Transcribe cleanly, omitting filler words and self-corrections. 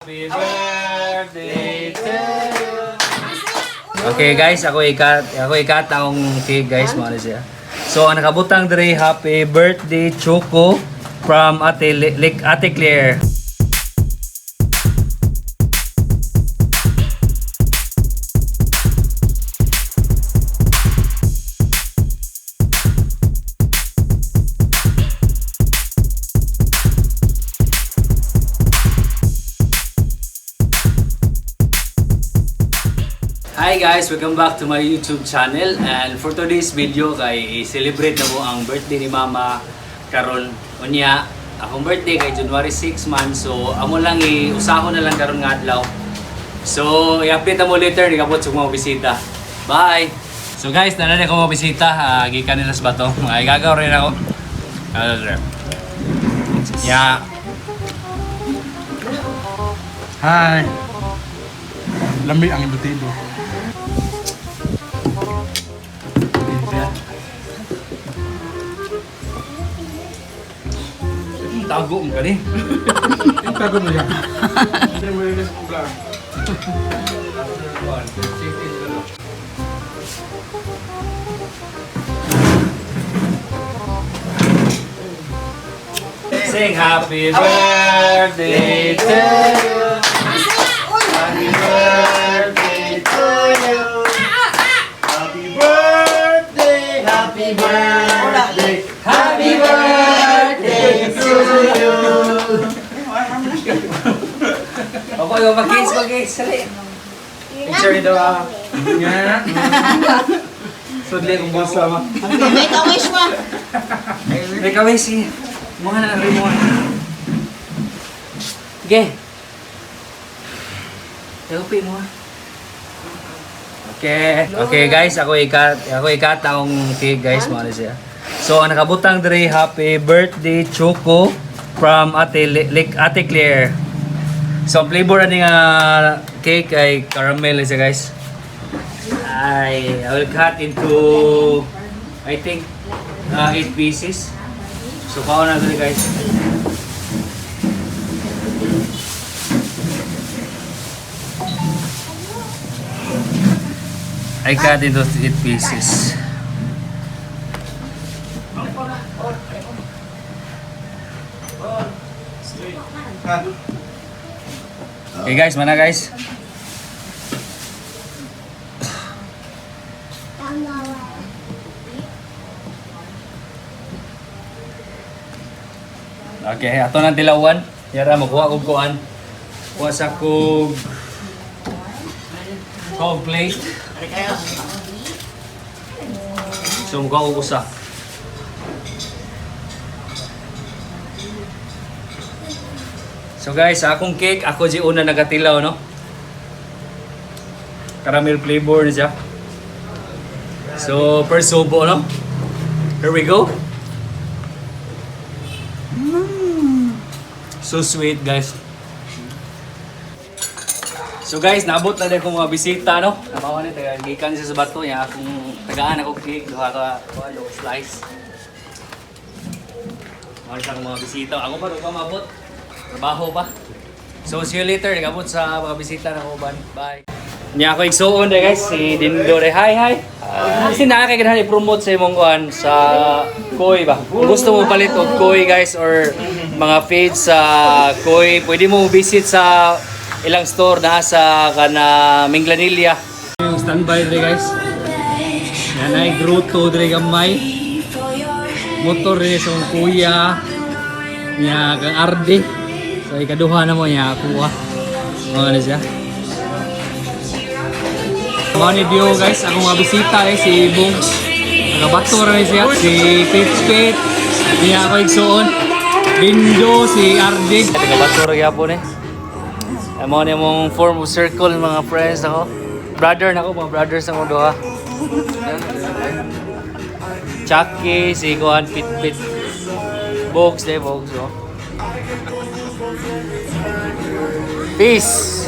Happy birthday to you. Okay guys, ako ikat akong cake, guys, mo ano siya. So ang nakabutang diri, "Happy birthday, Choco," from Ate Ate Claire. Hi guys, welcome back to my YouTube channel, and for today's video kay i-celebrate na mo ang birthday ni Mama karon. Unya, akong birthday kay January 6 man, so amo lang i-usahon na lang karon nga adlaw. So i-update mo later ni sa mga bisita. Bye. So guys, nanan ako mga bisita, gikan nila sa bato. Mga igagaw rin ako. Yeah. Hi! Lami ang embutido. Tago mo kani. Tago mo yan. Hindi mo rin sa vlog. Sing happy birthday to you. Happy birthday to you. Happy birthday, happy birthday, happy birthday to you. Ako, ikaw mag-kiss, mag-kiss. Sali. Picture nito ah. Nga. Sudli akong basa ma. Make a wish mo. May kaway si. Mga na rin mo. Okay. Helpin mo ah. Okay. Okay guys, ako ikat akong cake, guys, mo ano siya. So ang nakabutang diri, "Happy birthday, Choco," from Ate Ate Claire. So ang flavor ani nga cake ay caramel siya, guys. I will cut into, I think, 8 pieces. So kaon na diri, guys. I cut into 8 pieces. Okay guys, mana guys? Okay, ato nang tilawan. Yara makuha kog kuan. Kuha sa kog kog plate. So mukuha kog usa. So guys, sa akong cake, ako di una nagatilaw, no? Caramel flavor ni siya. So, first subo, no? Here we go. So sweet, guys. So guys, naabot na din akong mga bisita, no? Nabawa ni, taga gikan siya sa bato niya. Akong tagaan ako cake, duha ka, duha ka slice. Mga sa akong mga bisita. Ako pa, pa maabot. Trabaho pa. So see you later. Nagabot sa mga bisita na uban. Bye. Niya ako igsuon de guys, si Dindo de. Hi, hi. Kasi naa kay ganahan i-promote sa imong kuan sa koi ba. Kung gusto mo palit og koi, guys, or mga feeds sa koi, pwede mo visit sa ilang store na sa kana Minglanilla. Yung standby dre, guys. Yan ay gruto dre gamay. Motor rin sa kuya niya kang Arde. So ikaduha na mo niya kuha. Mga ano siya. Mga ni Dio guys, akong mga bisita eh, si Bungs. Nagabato rin siya, si Pit Pit. Niya ako igsuon. Dindo, si Arde. Nagabato rin gyapon eh. Amo ni mong form of circle mga friends ako. Brother na ako, mga brothers ako duha. Chucky, si Kuan, Pit Pit. Bogs de, Bogs oh. Peace!